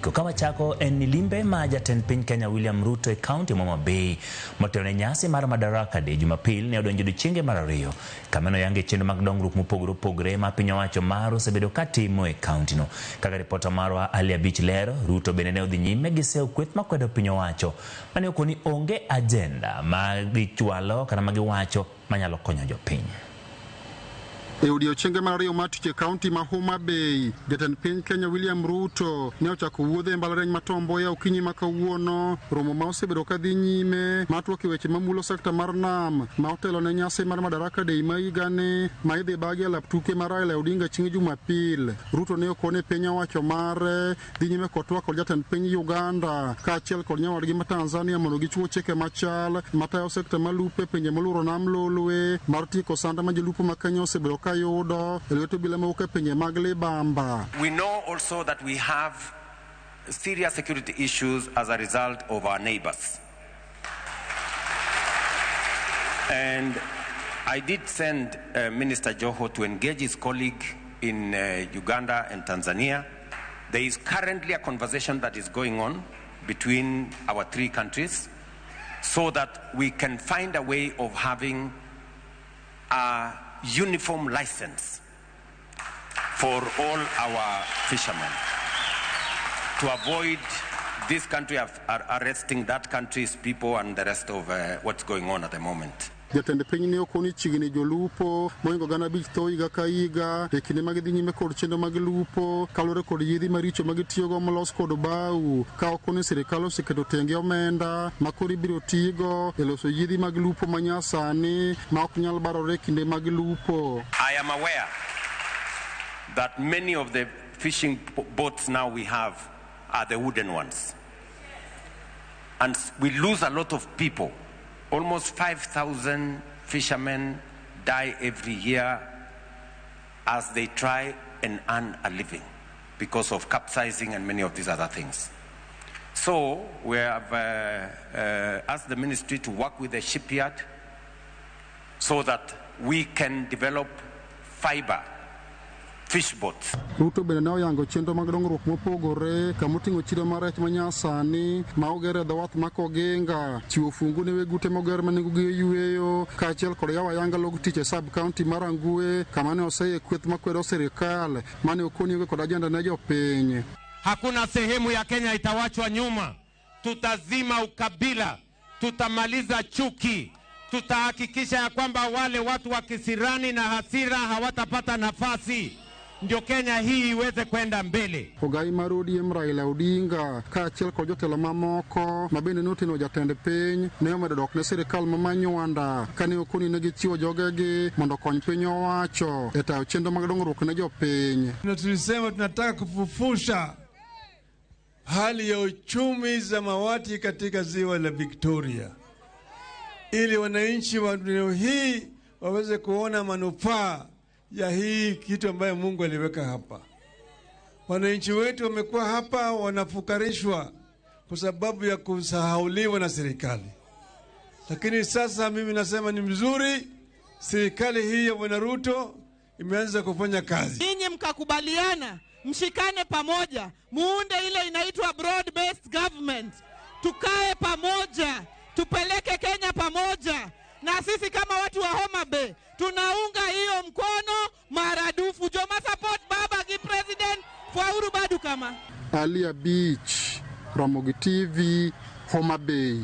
eko. Ka wachako en ni limbe ma jatend piny Kenya William Ruto e kaunti ma Homa Bay motelo ne nyasi mar Madaraka Day Jumapil ne odonjo odiechienge mar ariyo kama ne oyange chenro mag dongruok mopogore opogore ma piny owacho mar osebedo ka timo e kauntino. Kaka ripota marwa Ali Abich lero, Ruto bende ne odhi nyime gi seyo kweth makwedo piny owacho mane okoni onge ajenda ma gichwalo kata ma giwacho manyalo konyo jopiny. E odiechienge mar ariyo mar tich e kaunti ma Homa Bay, jatend piny Kenya William Ruto ne ochako wuodhe e mbalariany ma Tom Mboya okinyi ma kawuono, romo ma osebedo ka dhi nyime mar twak e weche mamulo sekta mar nam ma otelo ne nyasi mar Madaraka Day ma higani ma idhi bagi e lap tuke ma Raila Odinga chieng' Jumapil. Ruto ne okone piny owacho mare dhi nyime kod twak kod jatend piny Uganda kaachiel kod nyawadgi ma Tanzania mondo gichiw chike machal matayo sekta malupo e pinje moluoro nam Lolwe mar tieko sand ma jolupo ma Kenya osebedo ka yudo e lwet obila mawuok e pinje mag libamba. We know also that we have serious security issues as a result of our neighbors. And I did send Minister Joho to engage his colleague in Uganda and Tanzania. There is currently a conversation that is going on between our three countries so that we can find a way of having a uniform license for all our fishermen to avoid this country arresting that country's people and the rest of what's going on at the moment. Jatend piny ne okoni chiegni jolupo mohingo 5,000 tho higa ka higa e kinde ma gidhi nyime kod chenro mag lupo kaluwore kod yiedhi maricho ma gitiyogo molos kod bao ka okoni sirikal oseketo tenge omenda ma koro ibiro tigo e loso yiedhi mag lupo ma nyasani ma ok nyal barore e kinde mag lupo. I am aware that many of the fishing boats now we have are the wooden ones. And we lose a lot of people. Almost 5,000 fishermen die every year as they try and earn a living because of capsizing and many of these other things. So we have asked the ministry to work with the shipyard so that we can develop fiber fish boats. Ruto bende ne oyango chenro mag dongruok mopogore kamoting'o chiro mar rech manyasani ma oger e dho wath ma Koginga, chiwo fungu ne weg ute moger ma nengogi oyueyo kaachiel kod yawo ayanga log tich e sub county mar Rangwe kama ne oseye kweth makwedo sirikal mane okoni onge kod ajenda ne jopiny. Hakuna sehemu ya Kenya itawachwa nyuma. Tutazima ukabila, tutamaliza chuki, tutahakikisha ya kwamba wale watu wa kisirani na hasira hawatapata nafasi, ndio Kenya hii iweze kwenda mbele. Ogai mar ODM Raila Odinga kaachiel kod jotelo mamoko ma bende noteno jatend piny ne omedo dok ne sirikal ma Manywanda kane okoni ne gichiwo jogegi mondo okony piny owacho e tayo chenro mag dongruok ne jopiny. Na tulisema tunataka kufufusha hali ya uchumi samawati katika ziwa la Victoria ili wananchi wa eneo hii waweze kuona manufaa ya hii kitu ambayo Mungu aliweka hapa. Wananchi wetu wamekuwa hapa wanafukarishwa kwa sababu ya kusahauliwa na serikali. Lakini sasa mimi nasema ni mzuri, serikali hii ya Bwana Ruto imeanza kufanya kazi. Ninyi mkakubaliana, mshikane pamoja, muunde ile inaitwa broad based government. Tukae pamoja, tupeleke Kenya pamoja. Na sisi kama watu wa Homa Bay tunaunga hiyo mkono maradufu. Joma support baba gi president Fauru Badu kama. Alia Beach, Ramogi TV, Homa Bay.